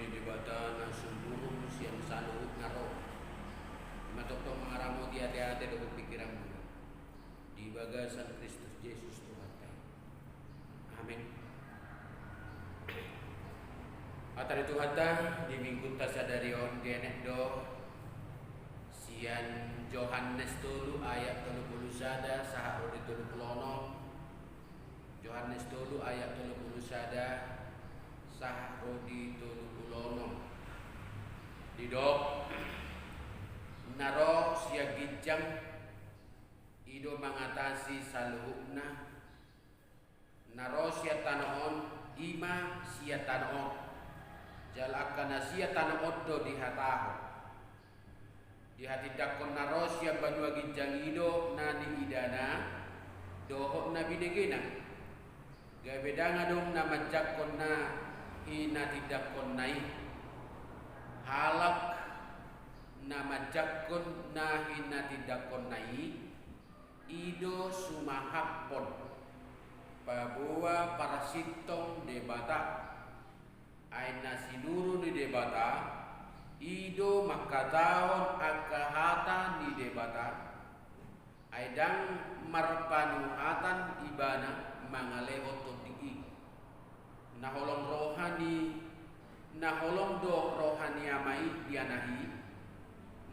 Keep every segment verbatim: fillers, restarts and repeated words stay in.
Debata na sumurung sian saluhut na ro, ima tongtong mangaramoti ateate dohot pingkiranmuna di bagasan Kristus Jesus Tuhanta i. Amen. Hata ni Tuhanta di minggunta sadari on dienet do sian Johannes tolu ayat tolu pulu sada sahat ro di tolu pulu onom. Johannes tolu ayat tolu pulu sada sahat ro di tolu pulu onom. Didok, na ro sian ginjang i do mangatasi saluhutna. Na ro sian tano on, ima sian tano on. Jala angka na sian tano on do dihatahon. Dihatindangkon na ro sian banua ginjang i do na niidana dohot na binegena. Gabe ndang adong na manjangkon na hinatindangkonna i. Halak na manjangkon na hinatindangkonna i, i do sumahaphon paboa parsintong Debata. Ai na sinuru ni Debata, i do mangkatahon angka hata ni Debata, ai ndang marpanuhatan ibana mangalehon tondi i. Na holong roha ni, na holong do roha ni Ama i di Anak i,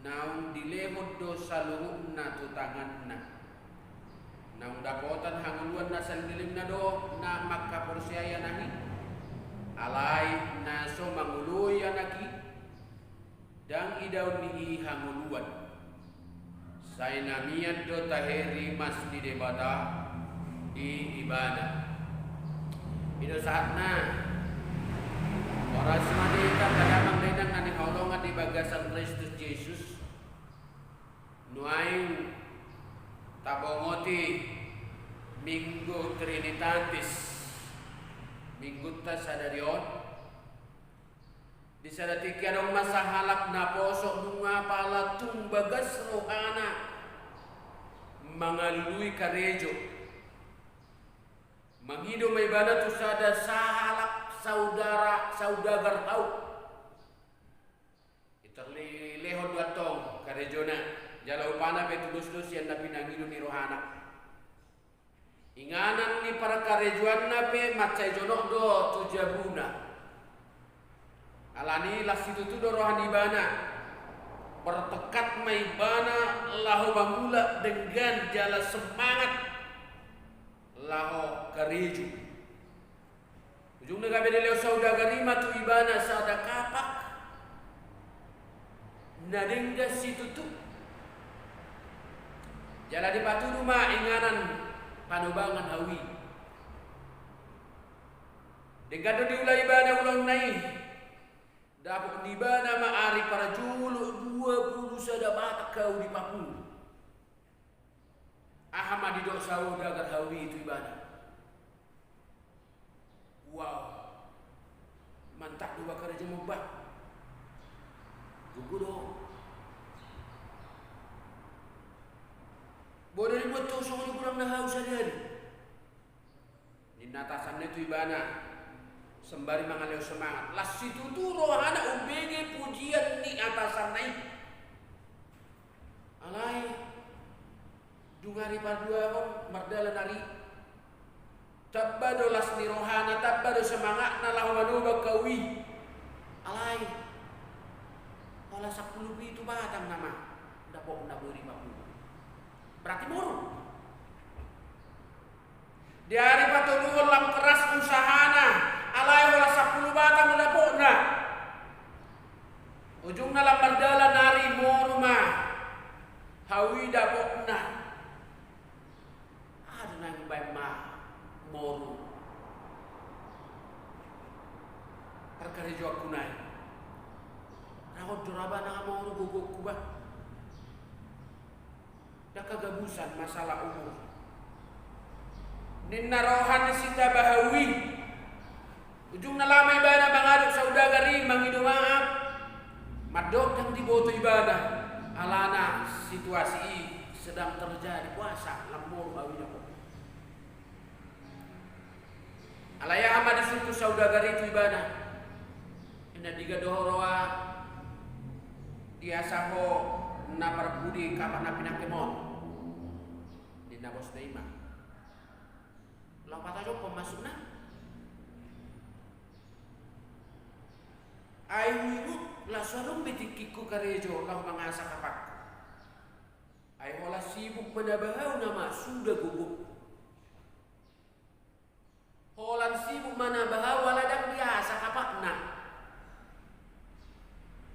naung dilehon do saluhutna tu tanganna. Naung dapotan hangoluan na saleleng na do na mangkaporseai Anak i. Alai na so mangoloi Anak i, ndang idaon ni i hangoluan. Sai na mian do tahe rimas ni Debata di ibana. I do sahatna. Horas ma di hita angka damang dainang na hinaholongan di bagasan Kristus Jesus. Nuaeng tabongoti Minggu Trinitatis, minggunta sadari on. Di sada tingki adong ma sahalak na poso nunga pala tung bagas rohana mangalului karejo. Mangido ma ibana tu sada sahalak saudara, saudagar hau. Tarlehon do antong karejona, jala upana pe tudos do sian na pinangido ni rohana. Inganan ni parkarejoanna pe mansai jonok do tu jabuna. Alani las situtu do roha ni ibana. Bertekad ma ibana laho mangula denggan jala semangat laho karejo. Ujungna gabe dilehon saudagar i ma tu ibana sada kapak na denggan situtu. Jala dipatudu ma inganan panobangan hau i. Denggan do diula ibana ulaonna i. Dapot ni ibana ma ari parjolo dua pulu sada batak hau dipapungu. Aha ma didok saudagar hau i tu ibana? Wow, mantap do ba karejom on ba. Gogo do. Boi do dibuat ho songon i godang na hau sadari. Ninna atasanna i tu ibana, sembari mangalehon semangat. Las situtu rohana umbege pujian ni atasanna i. Alai, dung ari paduahon mardalan ari, tamba do las ni rohana, tamba do semangatna laho manoba hau i. Alai, holan sampulu pitu batang nama dapotna boi dipapungu. Berarti moru. Di ari patoluhon lam keras usahana, alai holan sampulu batang do dapotna. Ujungna lam mardalan ari moru ma hau i dapotna. Aha do naeng umbahen ma moru parkarejoanku na i? Ra on do ra ba na moru gogoku ba. Ndang hagabusan masalah umur. Ninna roha ni si taba hau i. Ujungna laho ma ibana mangadop saudagar i mangido maaf. Mandok ndang diboto ibana alana situasi i sedang terjadi puasa lam moru hau i dapot. Alai aha ma disungkun saudagar i tu ibana? Na diga do ho roha, diasa ho na parpudi kapakna pinangkemon. Ninna bosna i ma. Laho patajophon maksudna. Ai huingot las adong be tingkingku karejo laho mangasa kapakku. Ai holan sibuk manaba hau nama suda gogok. Holan sibuk manaba hau ala ndang diasa kapakna.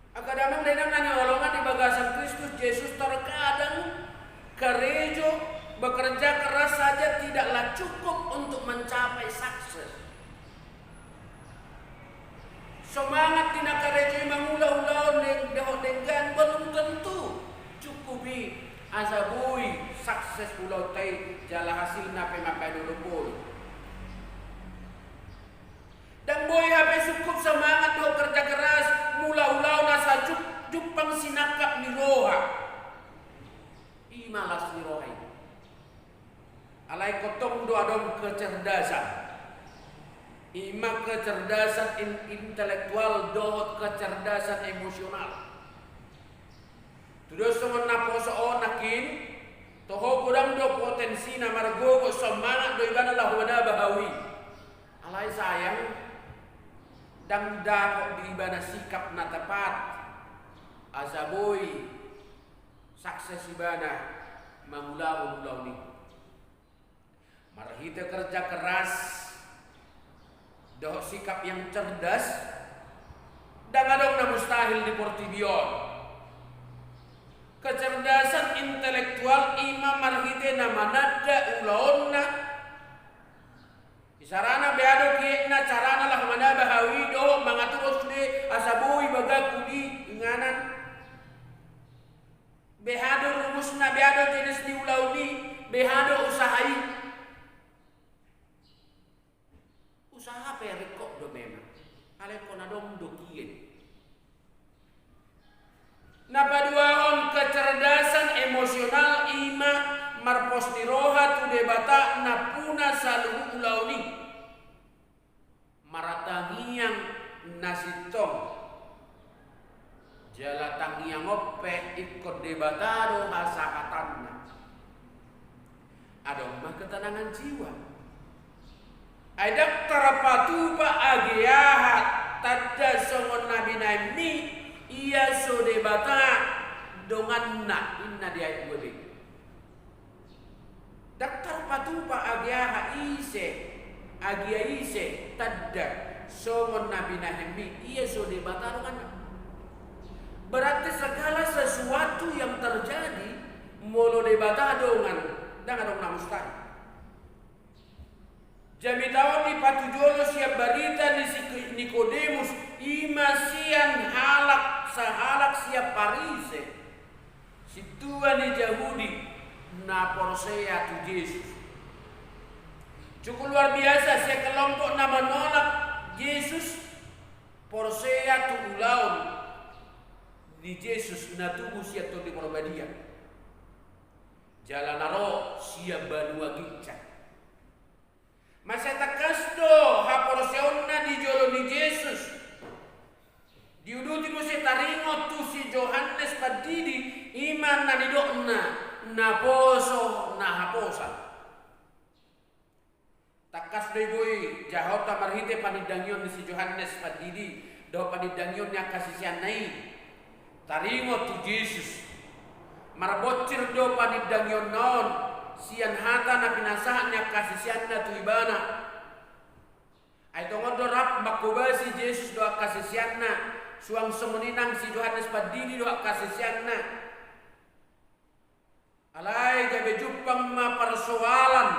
Angka damang dainang na hinaholongan di bagasan Kristus Jesus, terkadang karejo, bekerja keras saja tidaklah cukup untuk mencapai sukses. Semangat di na karejo i mangula ulaon deng dohot denggan belum tentu cukup i asa boi sukses ulaonta i jala hasilna pe mambahen olopolo. Ndang boi hape cukup semangat dohot kerja keras mula ulaon asa juk-, jumpang sinangkap ni roha. I ma las ni roha i. Alai ingkon tong do adong kecerdasan. I ma kecerdasan in-, intelektual dohot kecerdasan emosional. Tudos songon naposo on nangkin, toho godang do potensina, margogo, semangat do ibana laho manaba hau i. Alai sayang, ndang dapot di ibana sikap na tepat asa boi sukses ibana mangulahon ulaon i. Marhite kerja keras dohot sikap yang cerdas, ndang adong na mustahil di portibi on. Kecerdasan intelektual i ma marhite na mananda ulaonna. Isarana beha do kiekna carana laho manaba hau i dohot mangatur sude asa boi bagak uli inganan. Beha do rumusna, beha do jenis ni ulaon i, beha do usaha i. Usaha pe ringkot do memang. Alai ingkon adong do kien. Na paduahon, kecerdasan emosional i ma marpos ni roha tu Debata nampuna saluhut ulaon i. Martangiang na sintong. Jala tangiang on pe ingkon Debata do hasahatanna. Adong ma ketenangan jiwa. Ai ndang tarpatupa age aha tanda songon na binahenmi ia so Debata donganna, ninna di ayat dua be. Ndang tarpatupa age aha ise, agia ise tanda songon na binahenmi ia so Debata donganna. Berarti segala sesuatu yang terjadi molo Debata dongan, ndang adong na mustahil. Jamita on dipatujolo sian barita ni si Nikodemus, i ma sian halak, sahalak sian Parise, sintua ni Jahudi na porsea tu Jesus. Cukup luar biasa, sekelompok na manolak Jesus porsea tu ulaon ni Jesus na tubu sian Tondi Porbadia. Jala na ro sian banua ginjang. Mansai tangkas do haporseaonna di jolo ni Jesus. Diuduti muse taringot tu si Johannes Pandidi, i ma na nidokna, naposo na haposan. Tangkas do i boi jahonta marhite panindangion ni si Johannes Pandidi dohot panindangion ni angka siseanna i taringot tu Jesus. Marbonsir do panindangionna on sian hata na pinasahat ni angka siseanna tu ibana. Ai tongon do rap manghobasi Jesus dohot angka siseanna, suang songon i nang si Johannes Pandidi dohot angka siseanna. Alai gabe jumpang ma parsoalan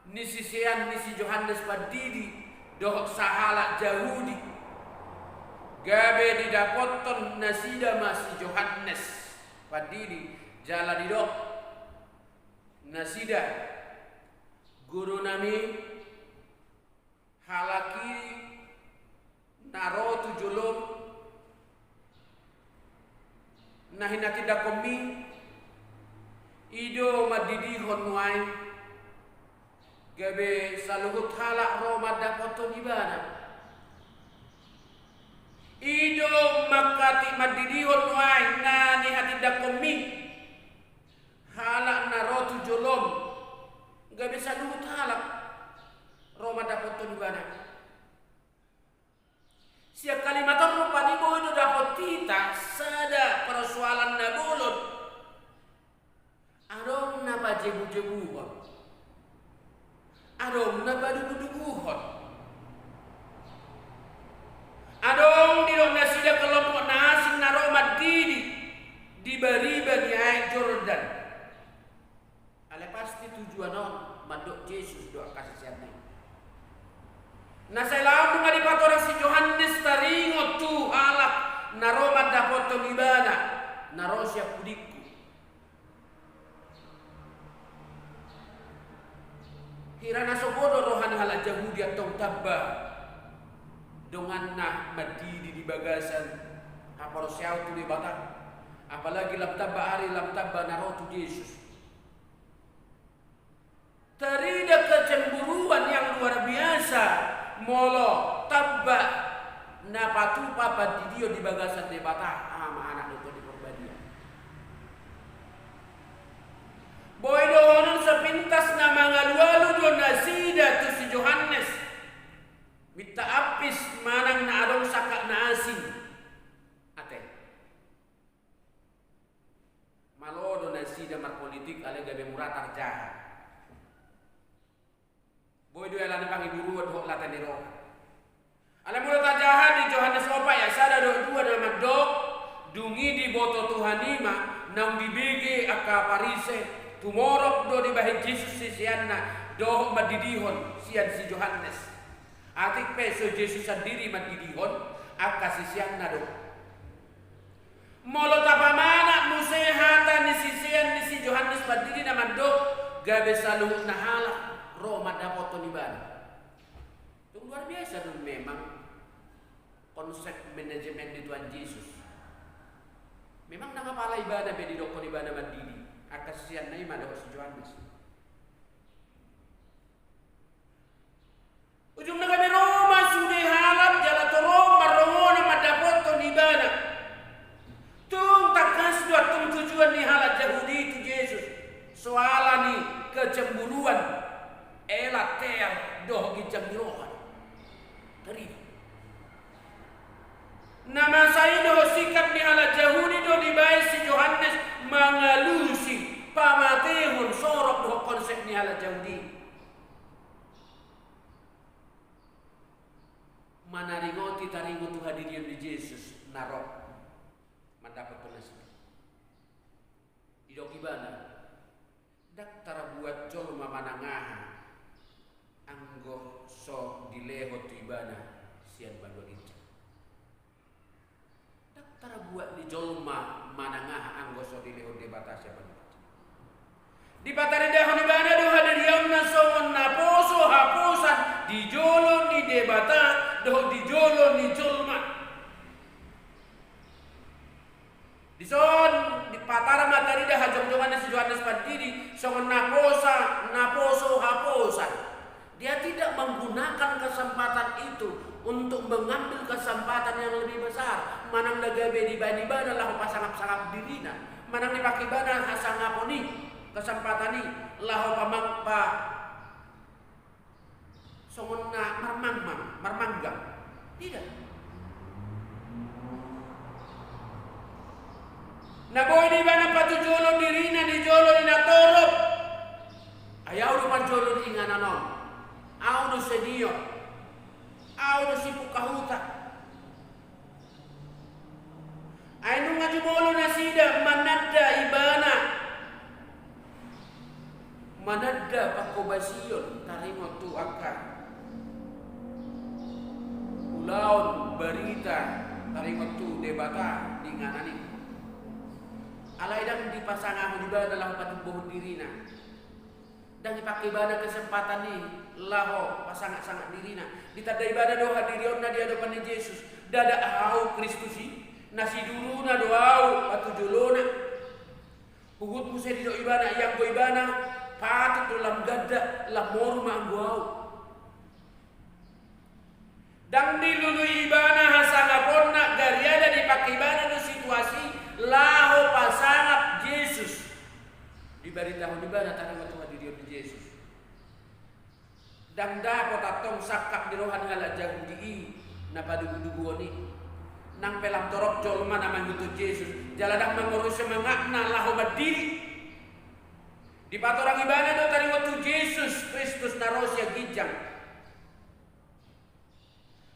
ni sisean ni si Johannes Pandidi dohot sahalak Jahudi. Gabe didapothon nasida ma si Johannes Pandidi jala didok nasida, Gurunami, halak i na ro tu jolom na hinatindangkonmi, i do mandidihon nuaeng, gabe saluhut halak ro mandapothon ibana. I do mangkatik mandidihon nuaeng na nihatindangkonmi halak na ro tu jolom, gabe saluhut halak ro mandapothon ibana. Sian kalimat on rupani boi do dapot hita sada persoalan na bolon. Adong na pajebujebuhon, adong na paduguduguhon. Adong didok nasida kelompok na asing na ro mandidi di bariba ni aek Jordan. Alai pasti tujuan on mandok Jesus dohot angka siseanna i. Na sai laon nunga dipatorang si Johannes taringot tu halak na ro mandapothon ibana, na ro sian pudingku. Hira na sogo do roha ni halak Jahudi antong tamba donganna mandidi di bagasan haporseaon tu Debata, apalagi lam tamba ari, lam tamba na ro tu Jesus. Tarida kecemburuan yang luar biasa molo tamba na patupa pandidion di bagasan Debata, Ama, Anak dohot Tondi Porbadia. Boi dohonon sepintas na mangalualu do nasida tu si Johannes, minta ampis manang na adong sangkap na asing. Ate. Malo do nasida marpolitik alai gabe mura tarjaha. Boi do i alana pangiburuon dohot lata ni roha. Alai molo tajaha di Johannes opat ayat sada dohot dua na mandok, dung i diboto Tuhan i ma naung dibege angka Parise, tumorop do dibahen Jesus siseanna dohot mandidihon sian si Johannes. Atik pe so Jesus sandiri mandidihon, angka siseanna do. Molo tapamanat muse hata ni sisean ni si Johannes Pandidi na mandok, gabe saluhutna halak ro mandapothon ibana. Tung luar biasa do memang konsep manajemen ni Tuhan Jesus. Memang ndang apala ibana be didokkon ibana mandidi, angka siseanna i ma dohot si Johannes. Ujungna gabe ro ma sude halak jala torop marrongonan mandapothon ibana. Tung tangkas do antong tujuan ni halak Jahudi tu Jesus, so ala ni kecemburuan, ela teang dohot ginjang ni roha. Tarida. Na masa i dohot sikap ni halak Jahudi do dibahen si Johannes mangalusi pamatehon sorok dohot konsep ni halak Jahudi. Manaringoti taringot tu hadirion ni Jesus na ro mandapothon nasida. Didok ibana, ndang tarbuat jolma manang aha, anggo so dilehon tu ibana sian banua ginjang. Ndang tarbuat ni jolma manang aha, anggo so dilehon Debata sian banua ginjang. Dipataridahon ibana do hadirionna songon naposo haposan di jolo ni Debata dohot di jolo ni jolma. Dison, dipatara ma tarida hajongjonganna si Johannes Pandidi songon naposa, naposo haposan. Dia tidak menggunakan kesempatan itu untuk mengambil kesempatan yang lebih besar. Manang na gabe dibahen ibana laho pasangapsangap dirina, manang dipakke ibana hasangapon i, kesempatan i, laho pamang-, pa-, songon na marmangmang, marmanggang. Tidak. Na boi do ibana patujolo dirina di jolo ni natorop. Ai ahu do parjolo di inganan on. Ahu do senior. Ahu do sipungka huta. Ai nunga jumolo nasida mananda ibana, mananda pangkobasion taringot tu angka ulaon barita taringot tu Debata di inganan i. Alai ndang dipasangap ibana laho patumbohon dirina. Ndang dipakke ibana kesempatan i laho pasangatsangats dirina. Ditanda ibana do hadirionna di adopan ni Jesus. Ndada ahu Kristus i, na siduruna do ahu patujolona. Huhut muse didok ibana, ianggo ibana patut do lam ganda, lam moru ma anggo ahu. Ndang dilului ibana hasangaponna Baritahon ibana taringot tu hadirion ni Jesus. Ndang dapot antong sangkap ni roha ni halak Jahudi i na paduguduguon i. Nang pe lam torop jolma na mangihuthon Jesus, jala ndang mangorui semangatna laho mandiri. Dipatorang ibana do taringot tu Jesus Kristus na ro sian ginjang.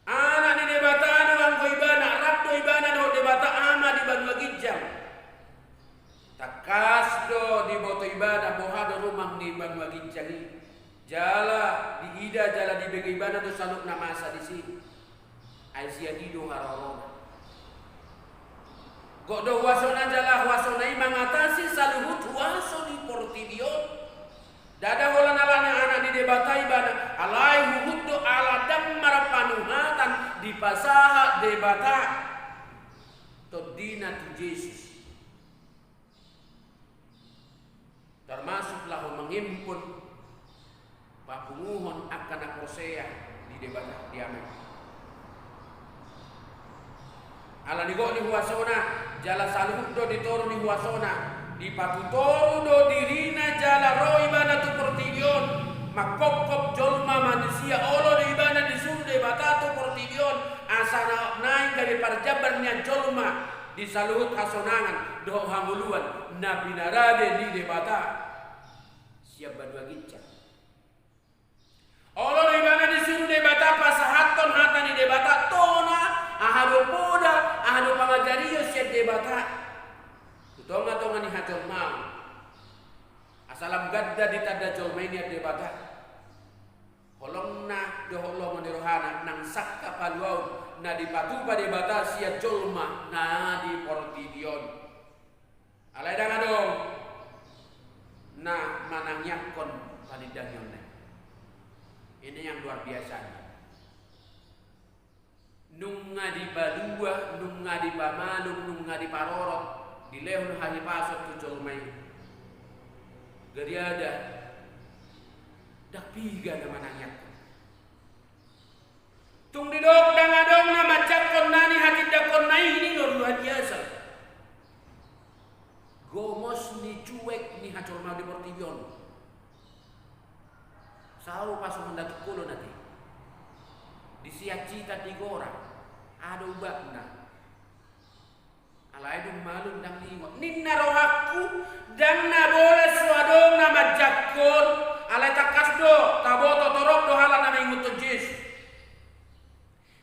Anak ni Debata do anggo ibana, rap do ibana dohot Debata Ama di banua ginjang. Tangkas do diboto ibana boha do rumang ni banua ginjang i. Jala diida jala dibege ibana do saluhut na masa disi. Ai sian i do harorona. Gok do huasona jala huasona i mangatasi saluhut huaso di portibi on. Ndada holan alana anak ni Debata ibana, alai huhut do ala ndang marpanuhatan dipasahat Debata tondina tu Jesus. Termasuk laho mangimpun papunguhon angka na porsea di Debata di Ama i. Ala ni gok ni huasona, jala saluhut do di toru ni huasona, dipatutoru do dirina jala ro ibana tu portibi on, mangkophop jolma manusia, olo do ibana disuru Debata tu portibi on, asa na naeng gabe parjambar nian jolma di saluhut hasonangan dohot hangoluan na pinarade ni Debata sian banua ginjang. Olo do ibana disuru Debata pasahathon hata ni Debata, tona, aha do poda, aha do pangajarion sian Debata tu tongatonga ni hajolmaon. Asa lam ganda ditanda jolma i nian Debata. Holongna dohot lomo ni rohana nang sangkap haluaon na dipatupa Debata sian jolma na di portibi on. Alai ndang adong na manangiangkon panindangionna i. Ini yang luar biasa. Nunga dipalua, nunga dipamalum, nunga diparorot, dilehon hahipason tu jolma i. Gariada ndang piga na manangiangkon. Tung didok ndang adong na manjangkon na nihatindangkonna i, ini do luar biasa. Gomos ni juek ni hajolmaon di portibi on. Sarupa songon na tungkol on ate. Disianjitan di gora. Aha do ubatna? Alai dung malum ndang diingot. Ninna rohangku, ndang na bolas so adong na manjangkon, alai tangkas do taboto torop do halak na mangihuthon Jesus.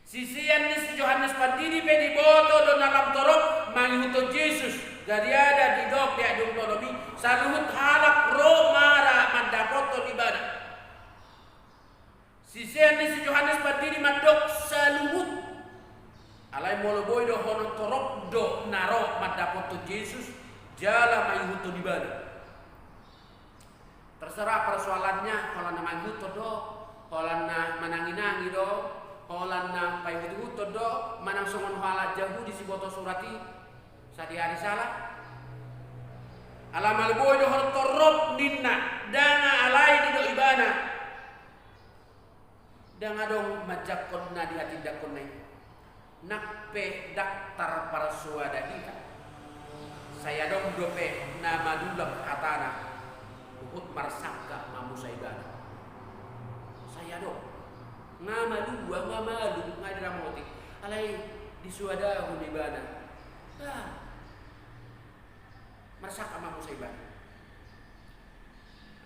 Sisean ni si Johannes Pandidi pe diboto do na lam torop mangihuthon Jesus. Gariada didok di ayat dua puluh onom i, saluhut halak ro ma ra mandapothon ibana. Sisean ni si Johannes Pandidi mandok saluhut. Alai molo boi dohonon torop do na ro mandapothon Jesus jala mangihuthon ibana. Terserah persoalannya, holan na mangihuthon do, holan na mananginangi do, holan na paihutuhuton do, manang songon halak Jahudi siboto surat i, sadihari sala. Ala molo boi dohonon torop ninna, ndang alai didok ibana. Ndang adong manjangkon na dihatindangkonna i. Nang pe daktar parsoada hita, sai adong dope na manulang hatana, huhut marsangkap mamusa ibana. Sai adong. Nga malua, nga malum, nga diramoti. Alai disoadahon ibana. Bah. Marsangkap mamusa ibana.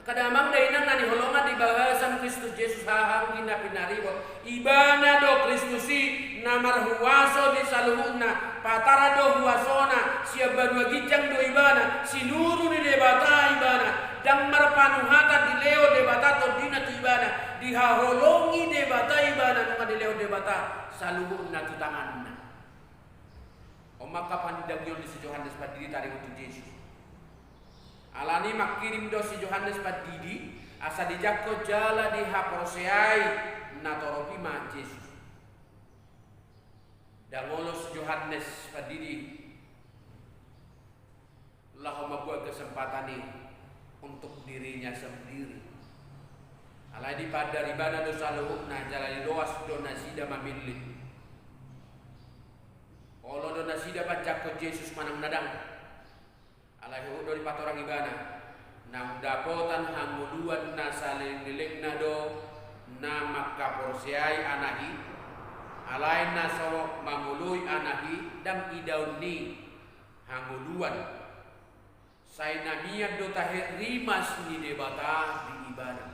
Angka damang dainang na hinaholongan di bagasan Kristus Jesus, haha anggi na pinaribot. Ibana do Kristus i na marhuaso di saluhutna, patara do huasona, sian banua ginjang do ibana, sinuru ni Debata ibana, ndang marpanuhatan dilehon Debata tondina tu ibana, dihaholongi Debata ibana, nunga dilehon Debata saluhutna tu tanganna. On ma angka panindangion ni si Johannes Pandidi taringot tu Jesus. Alani mangkirim do si Johannes Pandidi, asa dijangkon jala dihaporseai na torop i ma Jesus. Ndang olo si Johannes Pandidi laho mambuat kesempatan i untuk dirinya sendiri. Alai dipandar ibana do saluhutna jala diloas do nasida mamillit. Olo do nasida manjangkon Jesus manang na ndang. Alai huhut do dipatorang ibana. Naung dapotan hangoluan na saleleng-lelengna do na mangkaporseai anak i, alai na so mangoloi anak i ndang idaon ni hangoluan. Sai na mian do tahe rimas ni Debata di ibana.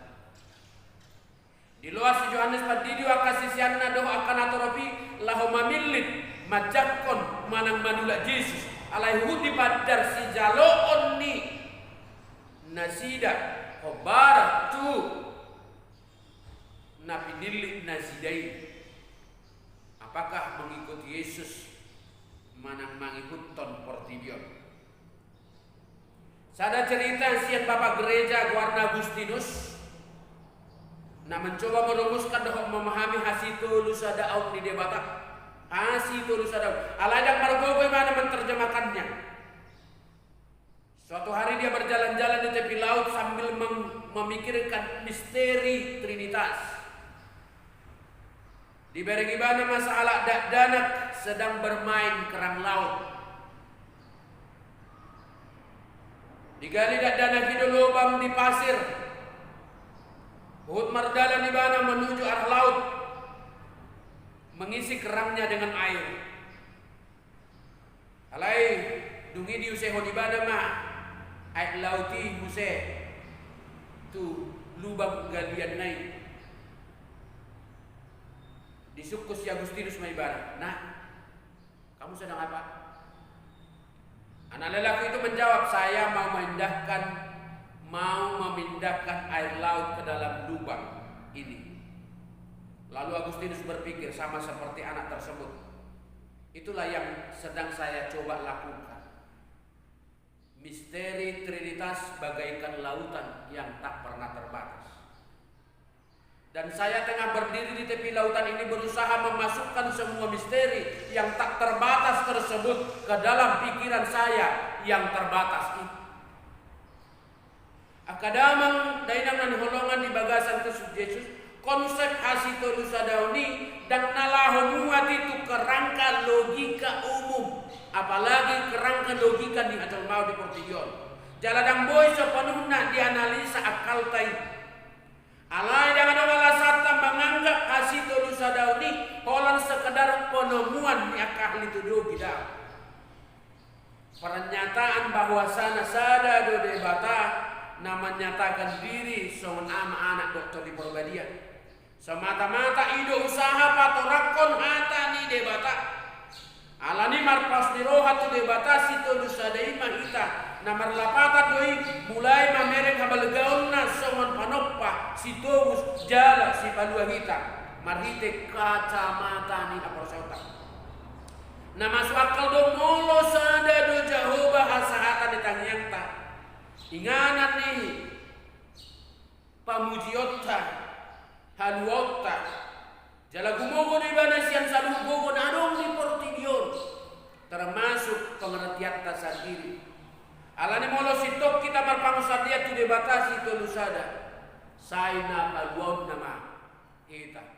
Diloas si Johannes Pandidi angka siseanna dohot angka natorop i laho mamillit, manjangkon manang manulak Jesus, alai huhut dipandar sijaloon ni nasida hombar tu na pinillit nasida i. Apakah mengikuti Yesus manang mangihuthon portibi on? Sada cerita sian bapak gereja goarna Agustinus, na mencoba merumuskan dohot memahami hasitolusadaon ni Debata. Hasitolusadaon. Alai ndang margogo ibana menterjemahkannya. Suatu hari dia berjalan-jalan di tepi laut sambil mem-, memikirkan misteri Trinitas. Dibereng ibana ma sahalak dakdanak sedang bermain kerang laut. Digali dakdanak i do lobang di pasir. Huhut mardalan ibana menuju arah laut, mengisi kerangnya dengan air. Alai dung i diusehon ibana ma aek laut i muse tu lubang galianna i. Disungkun si Agustinus ma ibana, "Nah, kamu sedang apa?" Anak lelaki itu menjawab, "Saya mau memindahkan, mau memindahkan air laut ke dalam lubang ini." Lalu Agustinus berpikir, "Sama seperti anak tersebut. Itulah yang sedang saya coba lakukan." Misteri Trinitas bagaikan lautan yang tak pernah terbatas. Dan saya tengah berdiri di tepi lautan ini berusaha memasukkan semua misteri yang tak terbatas tersebut ke dalam pikiran saya yang terbatas itu. Angka damang dainang na hinaholongan di bagasan Kristus Jesus, konsep hasitolusadaon i ndang na laho muat i tu kerangka logika umum, apalagi kerangka logika ni hajolmaon di portibi on. Jala ndang boi sepenuhna dianalisa akkalta i. Alai ndang adong alasanta manganggap hasitolusadaon i holan sekedar penemuan ni angka ahli teologi, daong. Pernyataan bahwasana sada do Debata na menyatakan diri songon Ama, Anak dohot Tondi Parbadia. Semata-mata i do usaha patorangkon hata ni Debata. Alani marpaus ni roha tu Debata sitolu sada i ma hita, na marlapatan do i mulai mamereng habalgaonna songon panompa, sitobus jala sipalua hita marhite kacamata ni haporseaonta. Na masuk akal do molo sada do Jahowa hasahatan ni tangiangta, inganan ni pamujionta, haluaonta, jala gumogo do Ibana sian saluhut gogo na adong di portibi on, termasuk pengertianta sandiri. Alani molo sintong hita marpangunsandean tu Debata sitolu sada, sai na paluaonna ma hita.